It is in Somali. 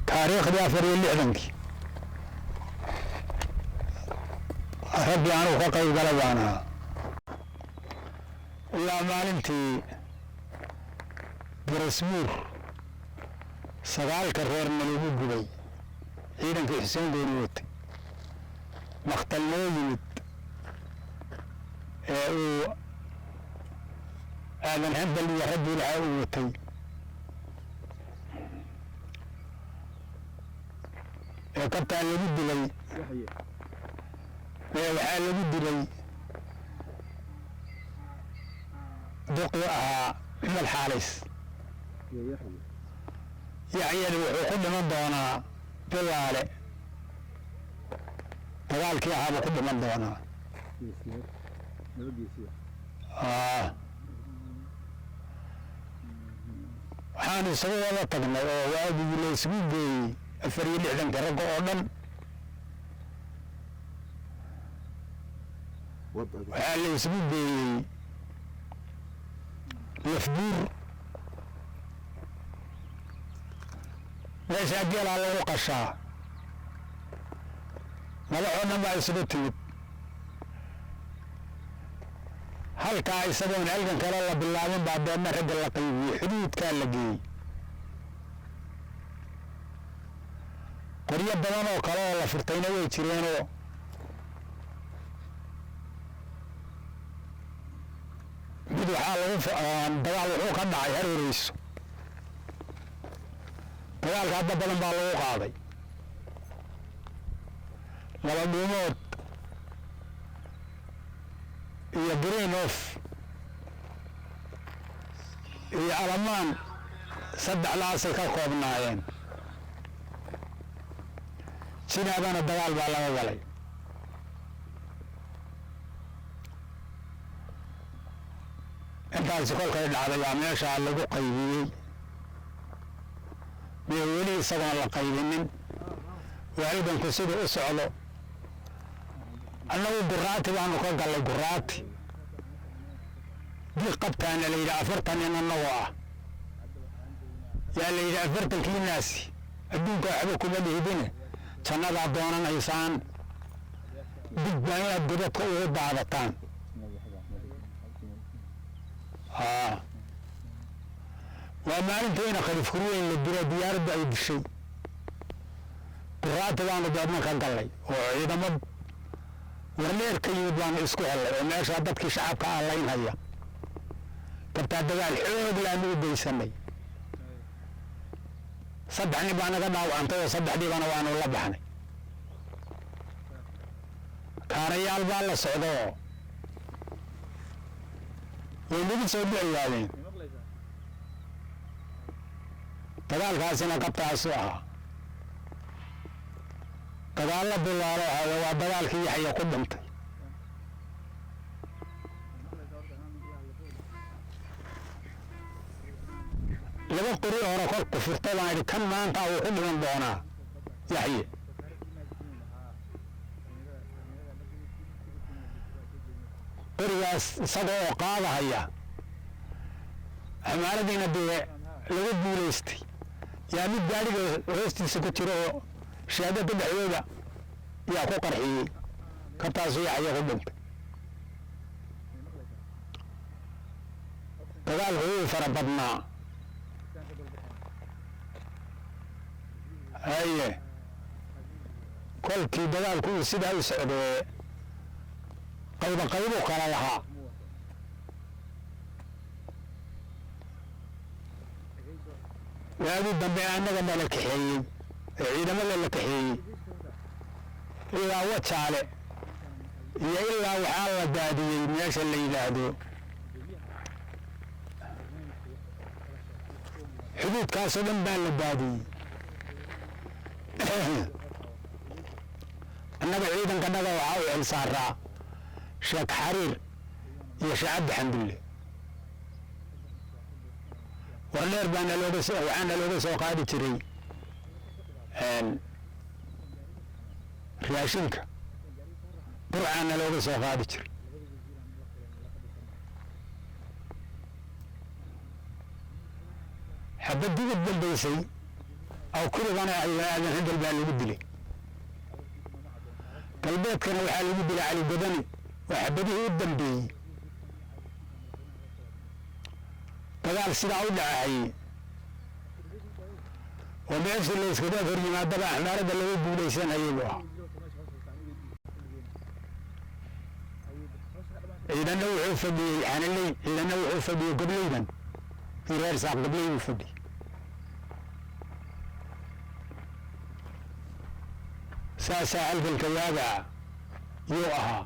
Taariikhdii 64-kii raggii anugu ka qayb gala baan ahaa, ilaa maalintii Garasbuur sagaalka reerna lagu gubay, ciidankii Xuseen Gooni watay makhtal noo yimid ee uu Aadan Hambal iyo raggii lahaa uu watay. Ee kabtaa lagu dilay ee waxaa lagu dilay duqii ahaa Cumar Xaalays. Yaxyana wuxuu ku dhiman doonaa Bilaale, dagaalkii ahaabuu ku dhiman doonaa. Waxaan isagu wada tagnay oo waagii la isugu geeyey 64-ka ragga oo dhan, waxaa la isugu geeyey Lafbuur, meeshaa geelaa lagu qashaa. Madaxoo dhan baa isugu timid halkaa. Isagoon halgan kale la bilaabin baa deedna ragga la qaybiyey, xuduudkaa la geeyey. Qoryo badan oo kale oo la furtayna way jireenoo mid waxaa lagu dagaal wuxuu ka dhacay Hareereyso. Dagaalka hadda badan baa lagu qaaday laba dhuumood iyo Green Off iyo Alamaan, saddexdaasay ka koobnaayeen. Jinaabana dagaal baa laga galay. Intaasi kolkay dhacday baa meeshaa lagu qaybiyey. Mee weli isagoon la qaybinin oo halganku siduu u socdo, annagu Guraati baanu ka gallay. Guraati diiq qabtaana la yidhi, 40 nin annagoo ah yaa la yidhi, 40-kiinaasi adduunka waxba kuma lihidine, jannadaa doonanaysaan, dig baa inaad godadka ugu daadataan. Haa, waa maalintiina Khalif Kurweyn la dilo, diyaaradda ay dishay. Guraati baanu deedna ka gallay oo ciidamo Warleer ka yimid baanu isku hellay oo meeshaa dadkii shacabka ah laynhaya. Kabtaa dagaal xoog laanu u geysanay. Saddex nin baa naga dhaawacantay oo saddexdiibana waanu la baxnay. Kaarayaal baa la socda oo way nagu soo dhici waayeen. Dagaalkaasina qabtaasu ahaa. Dagaallo bilaalo ahaayo waa dagaalkii Yaxya ku dhintay. Laba qori hore kolku furtay baan idhi, kan maanta wuu ku dhiman doonaa Yaxye. Qorigaas isaga oo qaadahaya, xamaaradiina dee lagu guulaystay, yaa mid gaadhiga hoostiisa ku jira oo shaadada dhexdooda yaa ku qarxiyey. Kabtaasuu Yaxye ku dhintay. Dagaalku wuu fara badnaa. Haye, kolkii dagaalku uu sidaa u socdee, qaybo qaybu kala lahaa. Waagii dambe annaga nala kaxeeyey ee ciidamada la kaxeeyey ilaa Wajaale iyo ilaa waxaa la daadiyey meesha la yidhaahdo xuduudkaasoo dhan baa la daadiyey. Annaga ciidanka dhaga waxaa u xil saaraa Sheekh Xariir iyo Sheekh Cabdi Xamdulle. Wardheer baana looga soo, waxaana looga soo qaadi jiray raashinka, Burcaana looga soo qaadi jiray. Xabaddii u dambeysay Awkurigana Aadan Handal baa lagu dilay. Galbeedkana waxaa lagu dilay Cali Godani, waa xabadihii u dambeeyey. Dagaal sidaa u dhacahayey oo meeshii la iskaga hor yimaadaba axmaarada laga guulaysanayay buu ahaa. Ciidanna wuxuu fadhiyey Xanaley, ciidanna wuxuu fadhiyey Gobleydan, kii reer Saaq Gobley buu fadhiyey. Saasaa halganka waagaa yuu ahaa.